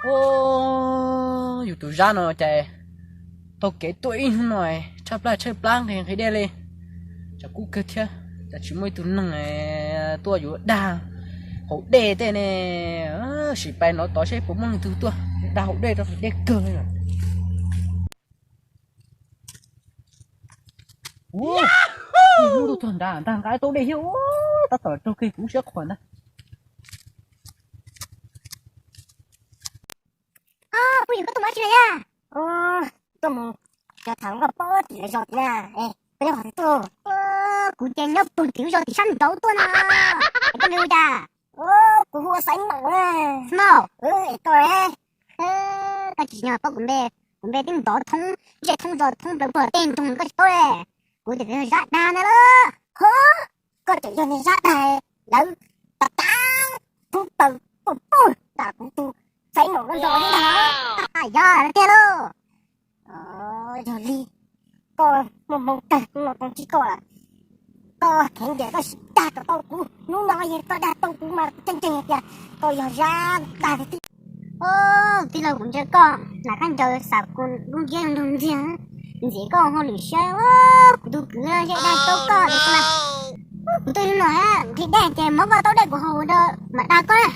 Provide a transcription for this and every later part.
Ua, yus tus Zab no cas taug kev tuaj ib hnub no, tshaib plab tshaib plab nqhis nqhis dej li. Tsam kub kawg thiab, cas tsis muaj ib tug neeg tuaj yuav dag haus dej tej ne. Sim pais nov tod seb puas muaj leej twg tuaj dag haus dej rau nqhis dej kawg li. Ua, hnub tuaj txog nrad, nrad nqa ib taub dej thiab, ua, tab tom raug kiag kuv siab qhuas ntag. Phooj ywg, koj tuaj mus dab tsi na yom? Tuaj mus cov tham nkauj pem tim lawv zos tim na. Koj nyob qhov twg tuaj? Kuv ces nyob puag tim lub zos tim sab nraud tuaj na. Es koj npe hu cas? Kuv hu ua Xaiv Maum na. Xaiv Maum? Es koj, koj tsis yog paub kuv npe? Kuv npe twb ntov thoob zej thoob zos thoob plaws puag tej nroog koj tsis paub li. Kuv ces Zab Dag ntag lauj. Ho, koj tseem yog niag Zab Dag, lawv tas tas thoob plaws puag puag tas kuv tus Xaiv Maum lub zos li ntag. Yog tiag lauj. Yog li, koj muaj hmoo kawg, hnub no tau ntsib koj lawm. Koj kheev tias koj sim dag kom tau kuv, hnub no yog koj dag tau kuv mas kuv ntseeg ntseeg tias koj yog Zab Dag tiag tiag. Tij laug, kuv ntsia koj lam khaub ncaws xav kuv lub ntsiab nrog ntxiag, ntxim koj hauj lwm siab. Kuv tus kwv yeej dag tau koj li xwb na. Kuv tuaj hnub no nqhis dej ces muab koj taub dej kuv haus rau mam dag koj na.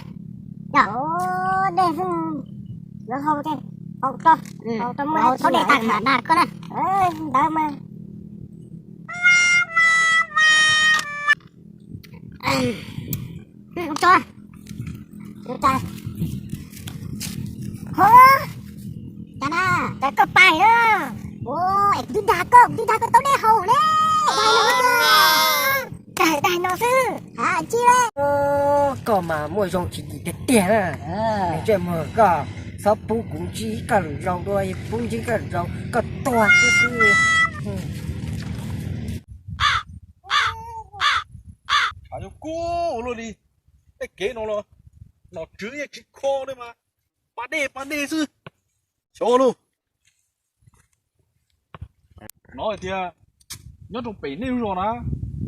Yog dej xwb, yuav haus ces haus tso, haus tso, muab taub dej tag mam dag koj na. Ntawd mas. Ho, cas na, cas koj pais na? Es kuv twb dag koj, kuv twb dag koj taub dej haus ne. Dag no xwb, hais tsis li. Koj mas muaj zoo tsis dim tiag tiag na. Ntsej muag koj, txhob pub kuv ntsib koj lwm zaus dua, pub ntsib koj lwm zaus koj tuag xwb xwb. Tshav nyob kub ua luaj li, tej kev no los nom tswv yeej tsis kho li mas, pas dej pas dej xwb. Xyov ua luaj. Hnov hais tias nyob rau pem nej lub zos na,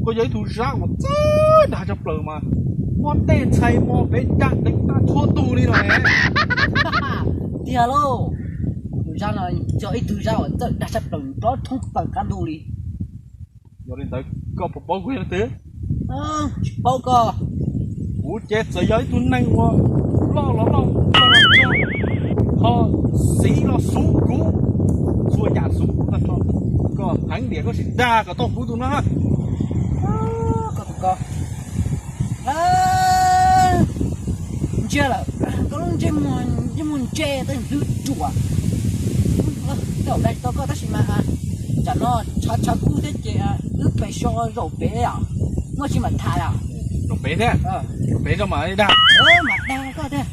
koj yog ib tug Zab uas txawj dag tshaj plaws mas, muab tej ntxhais mos pem dag deev tag txhua tus li no ne. Tiag lauj, kuv tus Zab no yog ib tug Zab uas txawj dag tshaj plaws rov thoob plaws qab ntuj li. Yog li ntawd koj puas paub kuv yog leej twg? Tsis paub koj. Kuv ces txawm yog ib tug neeg uas loj los loj, ho xiv los xub kuv, txhua yam xub kuv tag nrho. Koj heev tiag koj sim dag kom tau kuv tus no. Koj tus ko ntsia lawm, koj lub ntsej muag, ntsej muag ntse tej hlwb ruam. Tej zaum dag tsis tau koj tab sis mas tsam no tshav tshav kub thiab ces wb pem so zaum pem os, muaj tsis mam tham os. Zaum pem thiab? Zaum pem tso mam li dag. Mam dag koj thiab.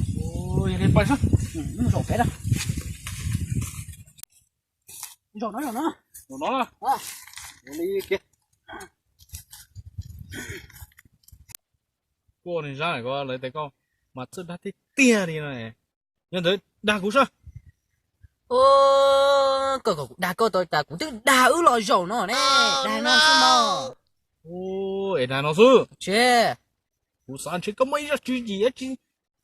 Yog li pais seb. Zaum pem na. Zaum no, zaum no. Zaum no. Koj ua neeg Zab ko lawv tias koj mas txawj dag tiag tiag li no. Yog ntawd dag kuv saib. Koj kom kuv dag koj tau cas kuv twb dag wb los zaum no ne. Dag no xwb mog. Es dag no xwb. Kuv xav ntshe koj muaj ib zaj tswv yim dab tsi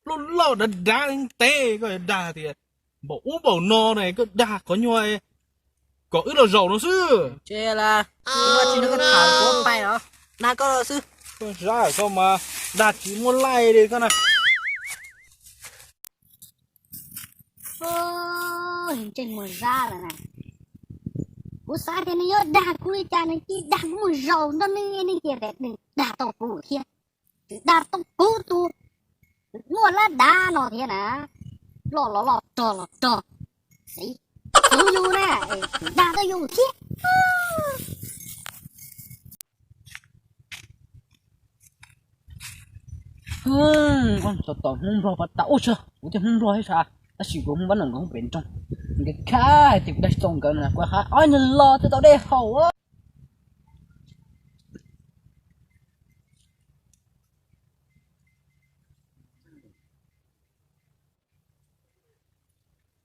loj loj dav dav ntev koj dag tias npaum ub npaum no ne, koj dag qhov nyuag kom wb los zaum no xwb. Tsis muaj tsis nrog koj tham kuv pais os, dag koj xwb. Koj Zab koj mas dag tsis muaj laij li koj na. Ntsej muag Zab lawm na. Kuv xav tias nws yuav dag kuv li cas nws cia dag kuv mus zaum nrog nws, nws cia dag tau kuv thiab. Dag tau kuv tus muaj lab dav no thiab na. Loj los loj, rog los rog, xwb yus na, dag tau yus thiab. Tos tos Hmoob Nplog pas tas ub tshaj, kuv thiaj Hmoob Nplog thiab sas, tab sis kuv Hmoob Vaj Noom nkawd Hmoob pem nroog, nkawd khab hais tias kuv dag tsis tau nkawd no, kuv hais ob niag los twb tau dej haus.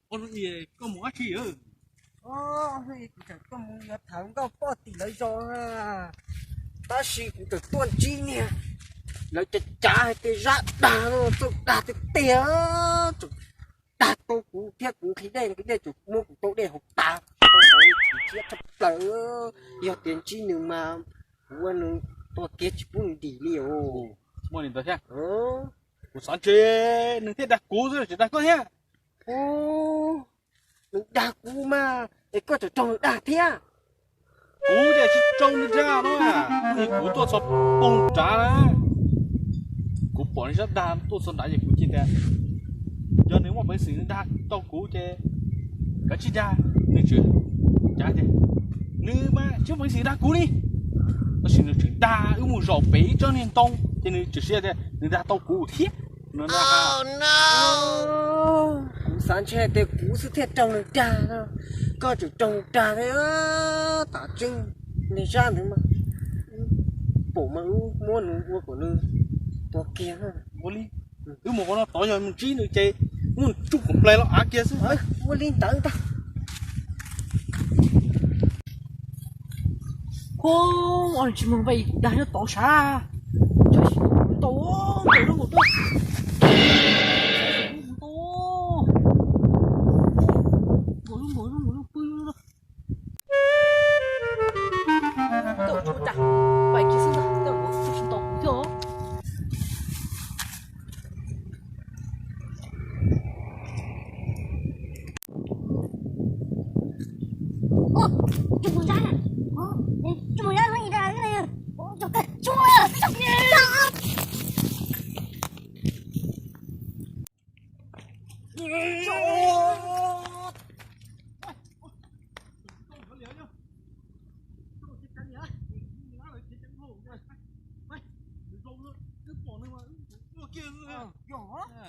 Koj mus dab tsi? Kuv tseem tuaj mus yos tham nkauj poj tim lawv zos, tab sis kuv tseem tuaj ntsib niag lawv cav cav hais tias Zab dag, txawj dag tiag tiag, tseem dag tau kuv thiab kuv nqhis dej, nqhis dej tsuas muab kuv tau dej hauv tas, tau hauv chim siab tshaj plaws. Yog tias ntsib nws mas kuv ua nws tua kiag tsis pub nws dim li os. Muaj li ntawd thiab. Kuv xav ntshe nws thiaj dag kuv xwb tsis dag koj thiab. Nws dag kuv mas es koj tseem raug nws dag thiab. Kuv ces tsis raug nws dag no, kuv tuaj txog pem nrad na, kuv pom nws sab dag tuaj txog nrad ces kuv cia tias yog nws muaj peev xwm nws dag tau kuv ces kav tsij dag, nws tseem cav tias nws mas tsis muaj peev xwm dag kuv li. Tab sis nws tseem dag wb mus zaum pem ib tsob niag ntoo ces nws tseem siab tias nws dag tau kuv thiab no. Kuv xav ntshe tias kuv xwb thiaj raug nws dag, koj tseem raug nws dag thiab. Tam tseeb, niag zab ntawd mas pom mas wb muab nws ua kom nws tua kiag. Ua li, wb mus qhov no tod yog mus ntsib nws ces muab nws tsuj kom nplais los av kiag xwb. Ua li ntawd ntag. Ua, tsis muaj nqaij kuv dag nyob tod sav. Tau, nkaus lub nkaus lub, nkaus lub nkaus lub, nkaus lub pw. Koj ua cas pais kiag xwb ntag, koj ua tsis tau kuv thiab os. Yog.